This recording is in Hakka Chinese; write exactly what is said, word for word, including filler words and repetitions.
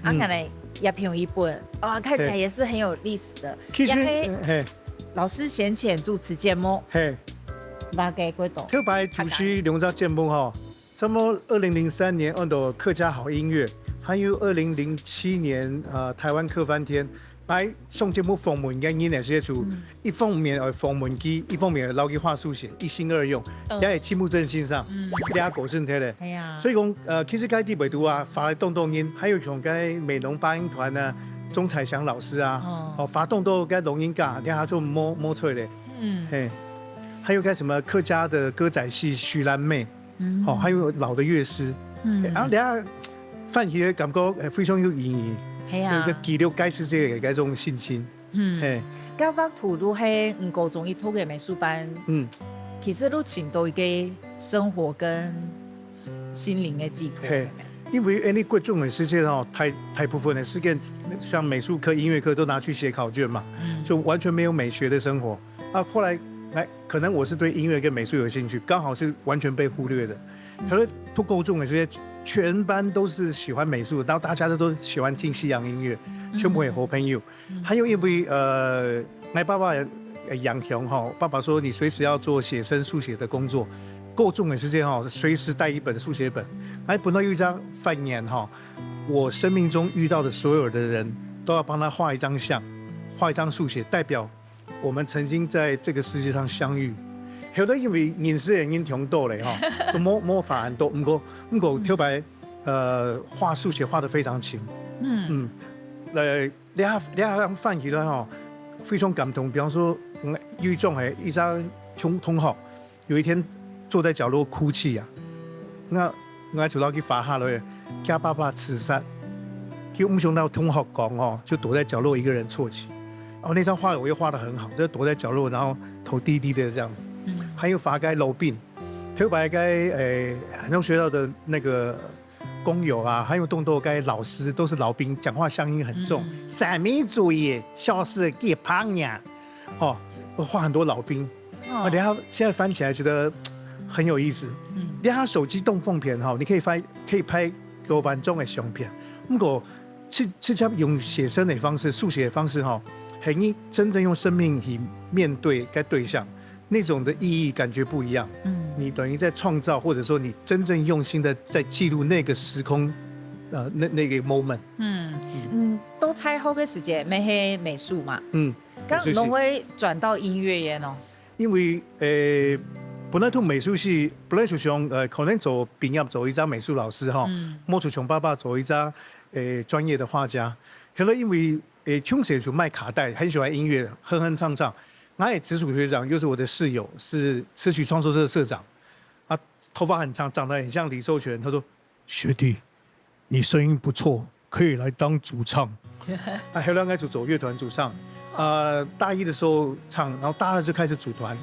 啊，嗯。看來也朋友一本，啊，看起來也是很有歷史的。其實，也係嘿，老師先前主持節目，嘿，大概幾多？頭擺主持兩隻節目吼，差不多二零零三年安到客家好音樂，還有二零零七年，呃，台灣客翻天。來上節目訪問个人个時節，就一方面愛訪問佢，一方面愛摎佢畫速寫，一心二用，嗯。也係親目正心上，嗯。這下過身忒咧。哎呀。所以講，呃，其實該地位度啊，發了當多人，還有像該美濃八音團啊，鍾彩祥老師啊，哦。哦，發當多該老人家，這下就無，無出咧。嗯。嘿，還有該什麼客家的歌仔戲徐蘭妹，嗯。哦，還有老的樂師。嗯。嘿，啊，這下翻起來感覺，呃，非常有意義，係啊。有一個記錄該時節个該種心情。 嗯。嘿。該畫圖就係你高中一讀个美術班，嗯。其實就尋到一個生活跟心靈个寄託。嘿，因為恁呢國中个時節吼，大，大部分的時間，像美術課、音樂課都拿去寫考卷嘛，嗯。就完全沒有美學的生活。啊，後來，哎，可能我是對音樂跟美術有興趣，剛好是完全被忽略的。嗯。可是讀高中的時節，全班都是喜歡美術，然後大家都，都喜歡聽西洋音樂，嗯。全部也好朋友。 還有因為，呃，𠊎爸爸个影響吼，爸爸說你隨時要做寫生速寫的工作，高中个時間吼，隨時帶一本速寫本。𠊎本來有一張發言吼，我生命中遇到的所有的人都要幫他畫一張像，畫一張速寫，代表我們曾經在這個世界上相遇。後來因為認識个人忒多咧吼，就無，無畫恁多。毋過，毋過頭擺，呃，畫速寫畫得非常勤。嗯。嗯，呃， 這下，這下翻起來吼，非常感動。比方說，嗯，有一種，哎，一張同，同學，有一天坐在角落哭泣啊，那，那就要去罰他了，叫爸爸自殺，就毋想摎同學講哦，就躲在角落一個人啜泣。哦，那張畫我又畫得很好，就躲在角落，然後頭低低的這樣子。嗯。還有罰該老兵，頭擺該，哎，很多學校的那個 工友啊，還有當多个老師，都是老兵，講話鄉音很重。嗯。三民主義，小事幾百年。哦，畫很多老兵。哦。啊，等下現在翻起來覺得很有意思。嗯。等下手機當方便哈，你可以拍，可以拍幾萬張个相片。不過，直，直接用寫生的方式、速寫的方式哈，係你真正用生命去面對該對象， 那種的意義感覺不一樣。嗯。你等於在創造，或者說你真正用心的在記錄那個時空，呃，那，那個moment。嗯，嗯，到大學个時節，乜係美術嘛。嗯，美術系。該仰會轉到音樂个呢？因為，呃，本來讀美術系，本來就想，呃，可能做畢業做一隻美術老師哈，嗯。無就像爸爸做一隻，呃，專業的畫家。後來因為 誒，從小就買卡帶，很喜歡音樂，哼哼唱唱。那也直屬學長又是我的室友，是詞曲創作社社長。啊，頭髮很長，長得很像李壽全。他說：「學弟，你聲音不錯，可以來當主唱。」啊，後來𠊎就做樂團主唱。啊，大一的時候唱，然後大二就開始組團，